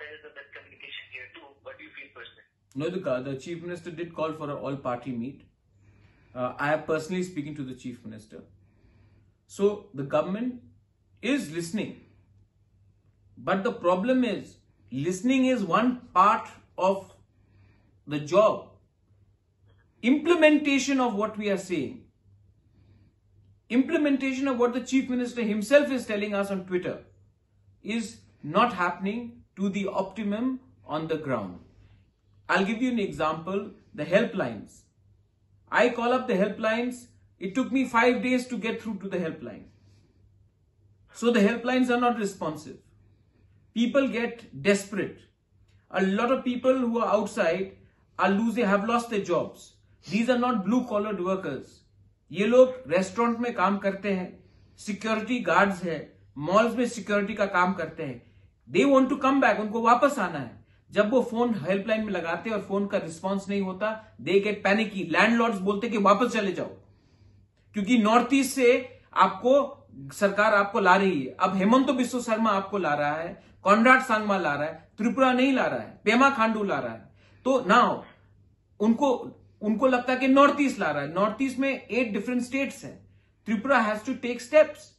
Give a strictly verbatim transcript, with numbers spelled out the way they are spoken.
There is a miscommunication here too. What do you feel personally? No, the, the chief minister did call for an all-party meet. Uh, I am personally speaking to the chief minister. So the government is listening. But the problem is, listening is one part of the job. Implementation of what we are saying, implementation of what the chief minister himself is telling us on Twitter is not happening to the optimum on the ground. I'll give you an example, the helplines. I call up the helplines. It took me five days to get through to the helpline. So the helplines are not responsive. People get desperate. A lot of people who are outside are losing, have lost their jobs. These are not blue collared workers. ये लोग रेस्टोरेंट में काम करते हैं, security guards है, मॉल्स में सिक्योरिटी का काम करते हैं. They want to come back, उनको वापस आना है. जब वो फोन हेल्पलाइन में लगाते हैं और फोन का रिस्पांस नहीं होता, they get panicky. लैंडलॉर्ड्स बोलते कि वापस चले जाओ, क्योंकि नॉर्थ ईस्ट से आपको सरकार आपको ला रही है. अब हेमंत बिस्व शर्मा आपको ला रहा है, कॉनराड सांगमा ला रहा है, त्रिपुरा नहीं ला रहा है, पेमा खांडू ला रहा है. तो नाउ उनको उनको लगता है कि नॉर्थ ईस्ट ला रहा है. नॉर्थ ईस्ट में एट डिफरेंट स्टेट्स हैं. Tripura has to take steps.